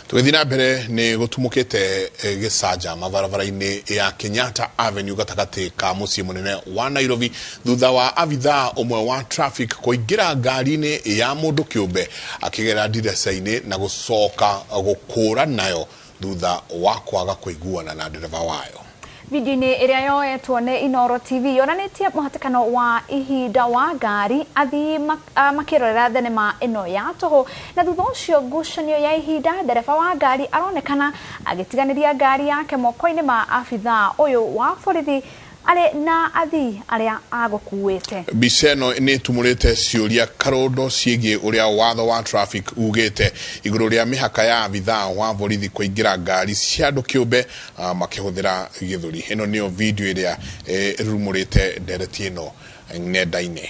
Tũgĩthiĩ na mbere nĩ gũtumũkĩte gĩcanjama barabara-inĩ ya Kenyatta Avenue gatagatĩ ka mũciĩ mũnene wa Nairobi thutha wa abithaa ũmwe wa traffic kũingĩra ngari-inĩ ya mũndũ kĩũmbe akĩgera ndirica-inĩ na gũcoka gũkũra nayo thutha wa kwaga kũiguana na ndereba wayo. Video-inĩ ĩrĩa yoetwo nĩ Inooro TV yonanĩtie mũhatĩkano wa ihinda wa ngari athii makĩrorera thenema ĩno ya tũhũ, na thutha ũcio ngucanio ya ihinda ndereba wa ngari aronekana agĩtiganĩria ngari yake moko-inĩ ma abithaa ũyũ wa borithi arĩ na athii arĩa agũkuĩte. Mbica ĩno nĩ ĩtumũrĩte ciũria karũndo ciĩgiĩ ũrĩa watho wa traffic ugĩte igũrũ rĩa mĩhaka ya abithaa wa borithi kũingĩra ngari cia andũ kĩũmbe makĩhũthĩra gĩthũri. Ĩno nĩyo video ĩrĩa ĩrurumũrĩte ndereti ĩno nenda-inĩ.